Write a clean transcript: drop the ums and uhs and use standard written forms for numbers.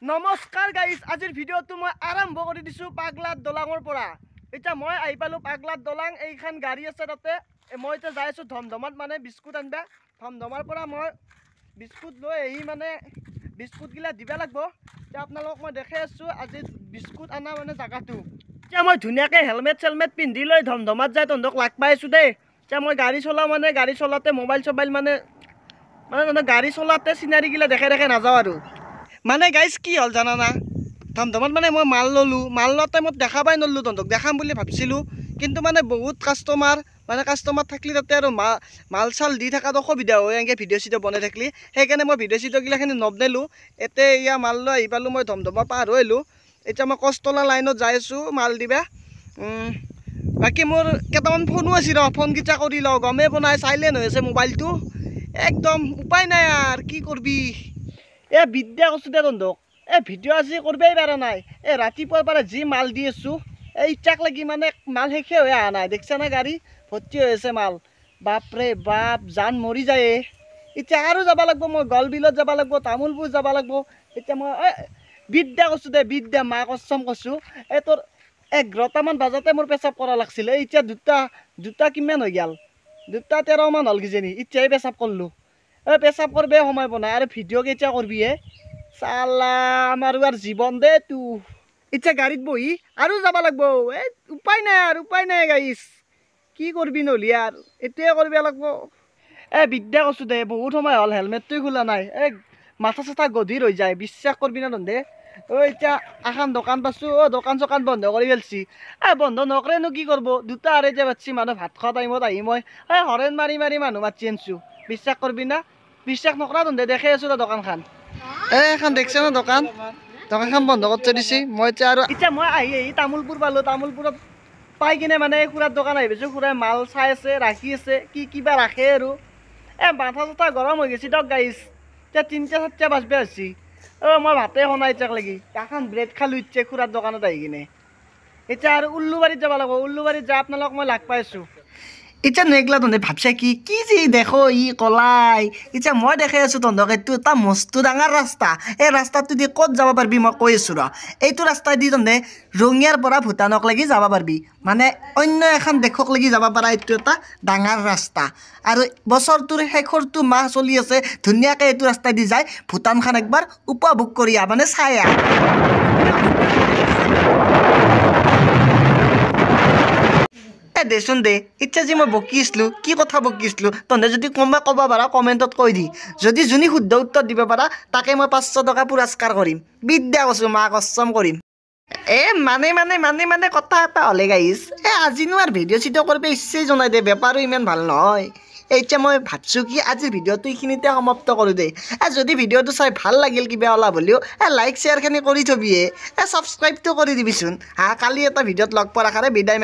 নমস্কাৰ গাইজ, আজিৰ ভিডিঅ'টো মই আৰম্ভ কৰি দিছোঁ পাগলাৰ দলাঙৰ পৰা। এতিয়া মই আহি পালোঁ পাগলাৰ দলাং। এইখন গাড়ী আছে তাতে। মই এতিয়া যাই আছোঁ ধমধমাত মানে বিস্কুট আনিবা। ধমধমাৰ পৰা মই বিস্কুট লৈ আহি মানে বিস্কুটগিলা দিব লাগিব। এতিয়া আপোনালোকক মই দেখাই আছোঁ আজি বিস্কুট অনা মানে জেগাটো। এতিয়া মই ধুনীয়াকৈ হেলমেট চেলমেট পিন্ধি লৈ ধমধমাত যাই তহঁতক লাগ পাই আছোঁ দেই। এতিয়া মই গাড়ী চলাওঁ মানে গাড়ী চলাওঁতে মোবাইল চবাইল মানে মানে গাড়ী চলাওঁতে চিনাৰীগিলা দেখাই দেখাই নাযাওঁ আৰু। মানে গাইজ কি হ'ল জানানা, ধমধমাত মানে মই মাল ল'লোঁ, মাল লোৱা টাইমত দেখা পাই নল'লোঁ, তহঁতক দেখাম বুলি ভাবছিলোঁ, কিন্তু মানে বহুত কাষ্টমাৰ, মানে কাষ্টমাৰ থাকিলে তাতে আৰু মাল চাল দি থকাত অসুবিধা হয় এনেকৈ ভিডিঅ' চিডিঅ' বনাই থাকিলে, সেইকাৰণে মই ভিডিঅ' চিডিঅ'গিলাখিনি নবনালোঁ। এতিয়া এয়া মাল লৈ আহি পালোঁ, মই ধমধমা পাৰ হৈ আহিলোঁ। এতিয়া মই কষ্টলা লাইনত যাই আছোঁ মাল দিবা। বাকী মোৰ কেইটামান ফোনো আছে ৰ, ফোনকেইটা কৰি লওঁ, গমেই পোৱা নাই, চাইলেণ্ট হৈ আছে মোবাইলটো, একদম উপায় নাই আৰু কি কৰবি। এ বিদ্যা কৈছোঁ দে তহঁতক, এই ভিডিঅ' আজি কৰিবই পৰা নাই। এই ৰাতিপুৱাৰ পৰা যি মাল দি আছোঁ, এই ইচ্ছাক লাগি মানে মাল শেষে হৈ অহা নাই। দেখিছা না গাড়ী ভৰ্তি হৈ আছে মাল, বাপৰে বাপ জান মৰি যায়। এতিয়া আৰু যাব লাগিব, মই গলবিলত যাব লাগিব, তামোলপুৰ যাব লাগিব। এতিয়া মই এই বিদ্যা কৈছোঁ দে, বিদ্যা মা কচম কৈছোঁ, এই তোৰ 11টামান বজাতে মোৰ পেচাব কৰা লাগছিল। এই এতিয়া দুটা কিমান হৈ গ'ল, 2:13মান হ'ল কিজানি, এতিয়াই পেচাব কৰিলোঁ। এই পেচাব কৰিবই সময় পোৱা নাই আৰু ভিডিঅ' কেতিয়া কৰিবি হে, চালা আমাৰ আৰু জীৱন দে তো। এতিয়া গাড়ীত বহি আৰু যাব লাগিব, এই উপায় নাই আৰু, উপায় নাই গাইজ, কি কৰিবি নহ'লে আৰু, এইটোৱে কৰিব লাগিব। এই বিদ্যা কৈছোঁ দে, বহুত সময় হ'ল হেলমেটটোৱে খোলা নাই, এই মাথা চাথা গধীৰ হৈ যায়, বিশ্বাস কৰিবি না তহঁতে। অ' এতিয়া এখন দোকান পাইছোঁ, অ' দোকান চোকান বন্ধ কৰি পেলছি। এই বন্ধ নকৰেনো কি কৰিব, 2:30 বাজছি, মানুহ ভাত খোৱা টাইমত আহি মই এই হৰেণ মাৰি মাৰি মানুহ মাতি আনিছোঁ, বিশ্বাস কৰিবি না, বিশ্বাস নকৰা তহঁতে, দেখাই আছোঁ দোকানখন। এই এখন দেখছে না দোকান, দোকানখন বন্ধ কৰি দিছে। মই এতিয়া আৰু এতিয়া মই আহি আহি তামোলপুৰ পালোঁ। তামোলপুৰত পাই কিনে মানে খুৰাৰ দোকান আহি পাইছোঁ। খুৰাই মাল চাই আছে, ৰাখি আছে, কি কিবা ৰাখে আৰু। এই মাথা চাথা গৰম হৈ গৈছে দিয়ক গাইজ। এতিয়া 3-4টা বাজবে হৈছে। অ' মই ভাতে খোৱা নাই এতিয়াক লাগি, এখন ব্ৰেড খালোঁ এতিয়া খুৰাৰ দোকানত আহি কিনে। এতিয়া আৰু উল্লুবাৰীত যাব লাগিব, উল্লুবাৰীত যাই আপোনালোকক মই লাগ পাই আছোঁ। এতিয়া নেগলা তহঁতে ভাবছে কি কি যি দেখো ই কলাই। এতিয়া মই দেখাই আছোঁ তহঁতক এইটো এটা মস্ত ডাঙৰ ৰাস্তা, এই ৰাস্তাটো দি ক'ত যাব পাৰিবি মই কৈ আছোঁ ৰ। এইটো ৰাস্তা দি তহঁতে ৰঙিয়াৰ পৰা ভূটানক লাগি যাব পাৰিবি, মানে অন্য এখন দেশক লাগি যাব পাৰা। এইটো এটা ডাঙৰ ৰাস্তা আৰু বছৰটোৰ শেষৰটো মাহ চলি আছে, ধুনীয়াকৈ এইটো ৰাস্তা দি যায় ভূটানখন একবাৰ উপভোগ কৰি আহ, মানে চাই আহ। দেচোন দে, এতিয়া যে মই বকি আছিলোঁ, কি কথা বকি আছিলোঁ তহঁতে যদি কোনোবা ক'ব পাৰা কমেণ্টত কৈ দি, যদি যোনে শুদ্ধ উত্তৰ দিব পাৰা তাকে মই 500 টকা পুৰস্কাৰ কৰিম। বিদ্যা কৈছোঁ, মা কচম কৰিম। এ মানে মানে মানে মানে কথা এটা হ'লে গাইজ, এ আজিনো আৰু ভিডিঅ' চিডিঅ' কৰিব ইচ্ছাই জনাই দে, বেপাৰো ইমান ভাল নহয়। এতিয়া মই ভাবছোঁ কি আজিৰ ভিডিঅ'টো এইখিনিতে সমাপ্ত কৰোঁ দেই। যদি ভিডিঅ'টো চাই ভাল লাগিল কিবা অলপ হ'লেও লাইক শ্বেয়াৰখিনি কৰি থবিয়ে, ছাবস্ক্ৰাইবটো কৰি দিবিচোন। হা, কালি এটা ভিডিঅ'ত লগ পোৱাৰ আশাৰে বিদায়।